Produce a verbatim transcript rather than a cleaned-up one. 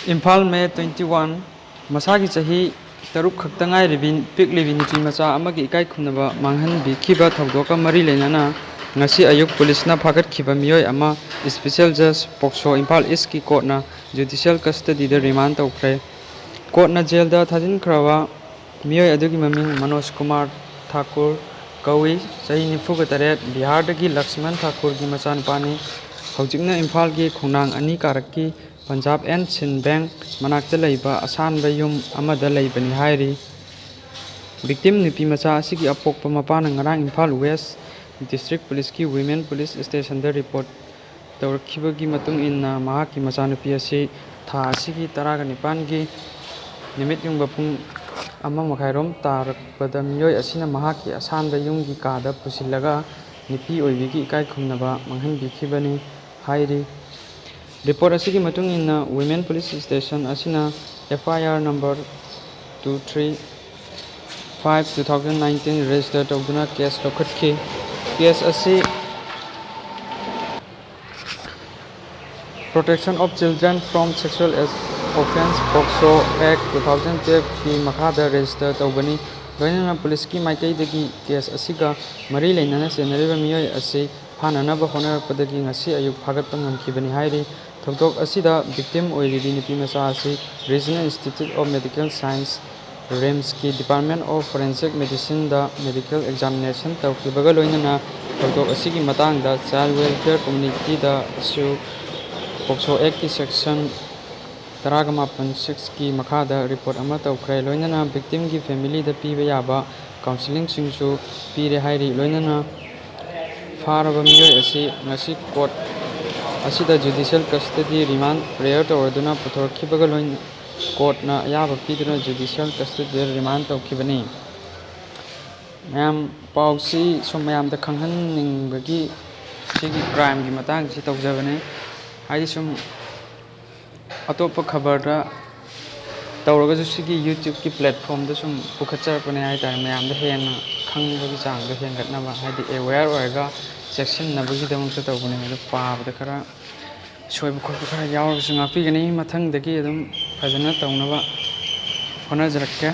Imphal, May twenty one꯫ ꯃꯁꯥꯒꯤ ꯆꯍꯤ ꯇꯔꯨꯛ ꯈꯛꯇ ꯉꯥꯏꯔꯤꯕꯤ ꯄꯤꯛꯂꯤꯕꯤ ꯅꯨꯄꯤ ꯃꯆꯥ ꯑꯃꯒꯤ ꯏꯀꯥꯏ ꯈꯨꯝꯅꯕ ꯃꯥꯡꯍꯟꯕꯤꯈꯤꯕ ꯊꯧꯗꯣꯛꯀ ꯃꯔꯤ ꯂꯩꯅꯅ ꯉꯁꯤ ꯑꯌꯨꯛ ꯄꯨꯂꯤꯁꯅ ꯐꯥꯒꯠꯈꯤꯕ ꯃꯤꯑꯣꯏ ꯑꯃ Special Judge POCSO ꯏꯝꯐꯥꯜ ꯏꯁꯀꯤ ꯀꯣꯔꯠꯅ judicial custodyꯗ remand ꯇꯧꯈ꯭ꯔꯦ꯫ ꯀꯣꯔꯠꯅ ꯖꯦꯜꯗ ꯊꯥꯖꯤꯟꯈ꯭ꯔꯕ ꯃꯤꯑꯣꯏ ꯑꯗꯨꯒꯤ ꯃꯃꯤꯡ ꯃꯅꯣꯖ ꯀꯨꯃꯥꯔ ꯊꯥꯀꯨꯔ ꯀꯧꯏ꯫ ꯆꯍꯤ ꯅꯤꯐꯨꯒ ꯇꯔꯦꯠ, ꯕꯤꯍꯥꯔꯗꯒꯤ ꯂꯛꯁꯃꯟ ꯊꯥꯀꯨꯔꯒꯤ ꯃꯆꯥꯅꯨꯄꯥꯅꯤ꯫ ꯍꯧꯖꯤꯛꯅ ꯏꯝꯐꯥꯜꯒꯤ ꯈꯣꯡꯅꯥꯡ ꯑꯅꯤ ꯀꯥꯔꯛꯀꯤ ꯄꯟꯖꯥꯕ ꯑꯦꯟ ꯁꯤꯟ ꯕꯦꯡ ꯃꯅꯥꯛꯇ ꯂꯩꯕ ꯑꯁꯥꯟꯕ ꯌꯨꯝ ꯑꯃꯗ ꯂꯩꯕꯅꯤ ꯍꯥꯏꯔꯤ꯫ Victim ꯅꯨꯄꯤ ꯃꯆꯥ ꯑꯁꯤꯒꯤ ꯑꯄꯣꯛꯄ ꯃꯄꯥꯅ ꯉꯔꯥꯡ Imphal West District Policeꯀꯤ Women Police Stationꯗ report ꯇꯧꯔꯛꯈꯤꯕꯒꯤ ꯃꯇꯨꯡ ꯏꯟꯅ, ꯃꯍꯥꯛꯀꯤ ꯃꯆꯥꯅꯨꯄꯤ ꯑꯁꯤ ꯊꯥ ꯑꯁꯤꯒꯤ ꯇꯔꯥꯒ ꯅꯤꯄꯥꯟꯒꯤ ꯅꯨꯃꯤꯠ ꯌꯨꯡꯕ ꯄꯨꯡ ꯑꯃ ꯃꯈꯥꯏꯔꯣꯝ ꯇꯥꯔꯛꯄꯗ ꯃꯤꯑꯣꯏ ꯑꯁꯤꯅ ꯃꯍꯥꯛꯀꯤ ꯑꯁꯥꯟꯕ ꯌꯨꯝꯒꯤ ꯀꯥꯗ ꯄꯨꯁꯤꯜꯂꯒ ꯅꯨꯄꯤ ꯑꯣꯏꯕꯤꯒꯤ ꯏꯀꯥꯏ ꯈꯨꯝꯅꯕ ꯃꯥꯡꯍꯟꯕꯤꯈꯤꯕꯅꯤ ꯍꯥꯏꯔꯤ꯫ Report ꯑꯁꯤꯒꯤ ꯃꯇꯨꯡ ꯏꯟꯅ, Women Police Station ꯑꯁꯤꯅ F I R number two three five two thousand nineteen register ꯇꯧꯗꯨꯅ case ꯂꯧꯈꯠꯈꯤ꯫ Case ꯑꯁꯤ Protection of Children from Sexual Offence, POCSO Act two thousand twelveꯀꯤ ꯃꯈꯥꯗ register ꯇꯧꯕꯅꯤ꯫ ꯂꯣꯏꯅꯅ ꯄꯨꯂꯤꯁꯀꯤ ꯃꯥꯏꯀꯩꯗꯒꯤ case ꯑꯁꯤꯒ ꯃꯔꯤ ꯂꯩꯅꯅ ꯆꯦꯟꯅꯔꯤꯕ ꯃꯤꯑꯣꯏ ꯑꯁꯤ ꯐꯥꯅꯅꯕ ꯍꯣꯠꯅꯔꯛꯄꯗꯒꯤ ꯉꯁꯤ ꯑꯌꯨꯛ ꯐꯥꯒꯠꯄ ꯉꯝꯈꯤꯕꯅꯤ ꯍꯥꯏꯔꯤ꯫ ꯊꯧꯗꯣꯛ ꯑꯁꯤꯗ victim ꯑꯣꯏꯔꯤꯕꯤ ꯅꯨꯄꯤ ꯃꯆꯥ ꯑꯁꯤ Regional Institute of Medical Science, RIMSꯀꯤ Department of Forensic Medicineꯗ medical examination ꯇꯧꯈꯤꯕꯒ ꯂꯣꯏꯅꯅ ꯊꯧꯗꯣꯛ ꯑꯁꯤꯒꯤ ꯃꯇꯥꯡꯗ Child Welfare Committeeꯗꯁꯨ POCSO Actꯀꯤ section ꯇꯔꯥꯒ ꯃꯥꯄꯟ sixꯀꯤ ꯃꯈꯥꯗ report ꯑꯃ ꯇꯧꯈ꯭ꯔꯦ꯫ ꯂꯣꯏꯅꯅ victimꯒꯤ familyꯗ ꯄꯤꯕ ꯌꯥꯕ counselingꯁꯤꯡꯁꯨ ꯄꯤꯔꯦ ꯍꯥꯏꯔꯤ꯫ ꯂꯣꯏꯅꯅ ꯐꯥꯔꯕ ꯃꯤꯑꯣꯏ ꯑꯁꯤ ꯉꯁꯤ court ꯑꯁꯤꯗ judicial custody remand prayer ꯇꯧꯔꯗꯨꯅ ꯄꯨꯊꯣꯔꯛꯈꯤꯕꯒ ꯂꯣꯏꯅ courtꯅ ꯑꯌꯥꯕ ꯄꯤꯗꯨꯅ judicial custodyꯗ remand ꯇꯧꯈꯤꯕꯅꯤ꯫ ꯃꯌꯥꯝ, ꯄꯥꯎꯁꯤ ꯁꯨꯝ ꯃꯌꯥꯝꯗ ꯈꯪꯍꯟꯅꯤꯡꯕꯒꯤ ꯁꯤꯒꯤ crimeꯒꯤ ꯃꯇꯥꯡꯁꯤ ꯇꯧꯖꯕꯅꯤ꯫ ꯍꯥꯏꯗꯤ ꯁꯨꯝ ꯑꯇꯣꯞꯄ ꯈꯕꯔꯗ ꯇꯧꯔꯒꯁꯨ ꯁꯤꯒꯤ YouTubeꯀꯤ platformꯗ ꯁꯨꯝ ꯄꯨꯈꯠꯆꯔꯛꯄꯅꯦ ꯍꯥꯏꯇꯥꯔꯦ, ꯃꯌꯥꯝꯗ ꯍꯦꯟꯅ ꯈꯪꯕꯒꯤ ꯆꯥꯡꯗꯣ ꯍꯦꯟꯒꯠꯅꯕ, ꯍꯥꯏꯗꯤ aware ꯑꯣꯏꯔꯒ ꯆꯦꯛꯁꯤꯟꯅꯕꯒꯤꯗꯃꯛꯇ ꯇꯧꯕꯅꯦ꯫ ꯑꯗꯣ ꯄꯥꯕꯗ ꯈꯔ ꯁꯣꯏꯕ ꯈꯣꯠꯄ ꯈꯔ ꯌꯥꯎꯔꯒꯁꯨ ꯉꯥꯛꯄꯤꯒꯅꯤ꯫ ꯃꯊꯪꯗꯒꯤ ꯑꯗꯨꯝ ꯐꯖꯅ ꯇꯧꯅꯕ ꯍꯣꯠꯅꯖꯔꯛꯀꯦ꯫